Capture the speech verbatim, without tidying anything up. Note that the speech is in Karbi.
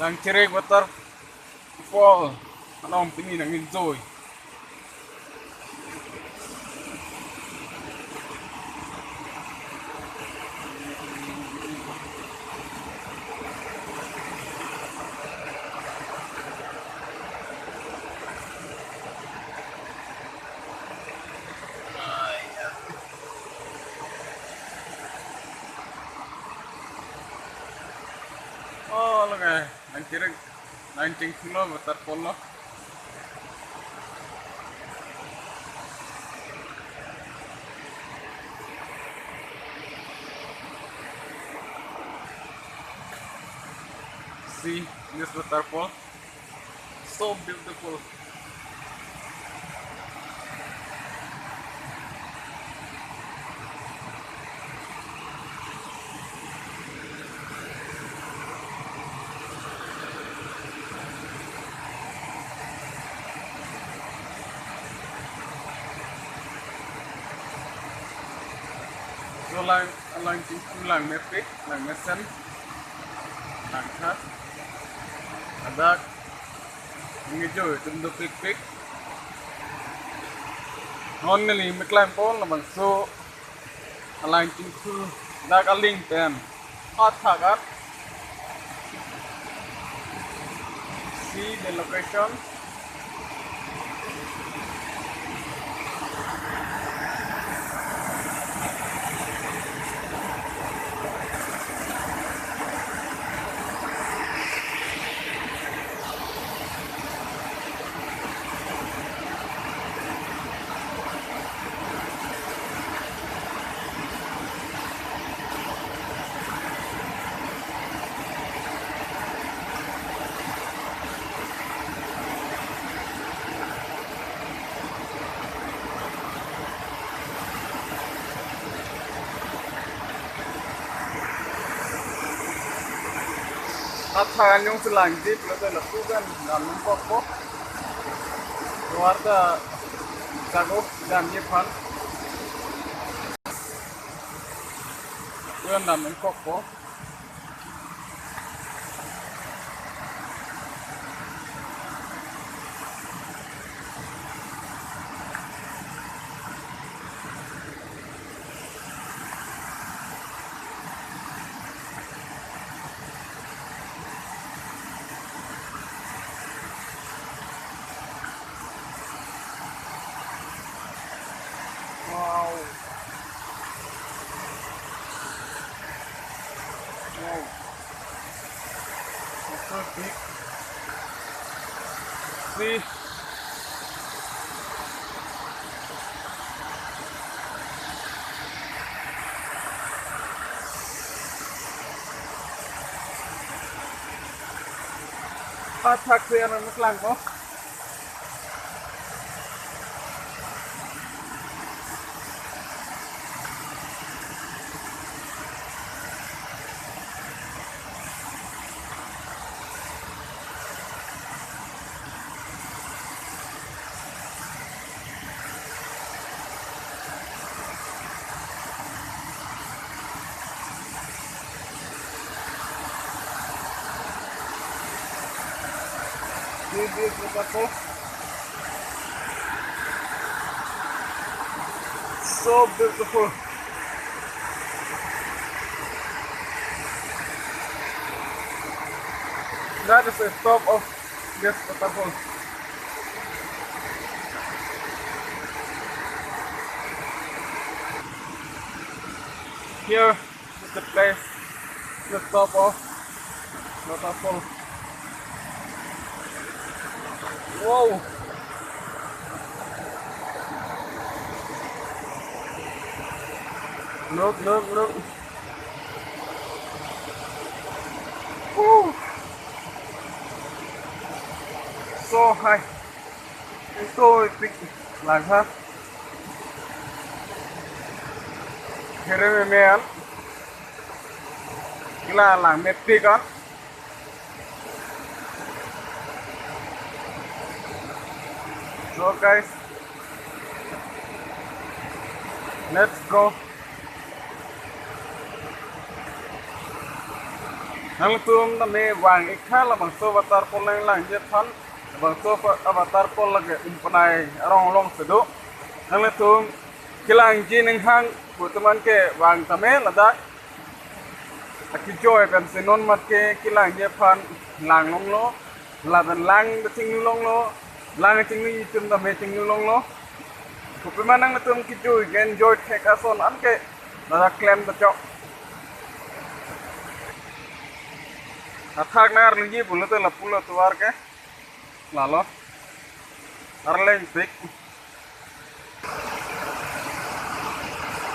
Langchirik waterfall. Along pini nang enjoy. Oh, lake, nang kiring, nang chingthung lo, waterfall lo. See this waterfall. So beautiful. So lang, lang chingthung, lang mepik, lang mesen, lang tha. Ladak ngejo atum dopikpik. Non neli meklem pon labangso alang chingthung dak aling pen. Athak at. See the location. Athak anyong selang jeep lo, lapu kan dam nangkokpo. Tovar ta jago dam jeep aphan. Lapu kan dam nangkokpo. Wow. Wow. It's so big. See? Athak si aron meklangpo. This is the waterfall. So beautiful. That is the top of this waterfall. Here is the place, the top of waterfall. Wow! Look, look, look. Woo! So high. So epic. Lang ha. Here me man. Ila lang mepik an. So guys, let's go. Nanglitum tame vang ik tha, labangso avatar pol nanglangji aphan, labangso ava-, avatar pol lake Umpanai arong along si do. Nanglitum kelangji ninghang pu atum an ke vang tame, ladak akejoi pensi non mat ke kelangji aphan lang longlo, lapen lang chinglu longlo, lang chinglu atum tame chinglu longlo. Kopima nanglitum kejoi ke enjoy thek ason an ke ladak klem ta chok. Athak nang arliji pulote lapulo tovar ke. Lalo. Arleng pik.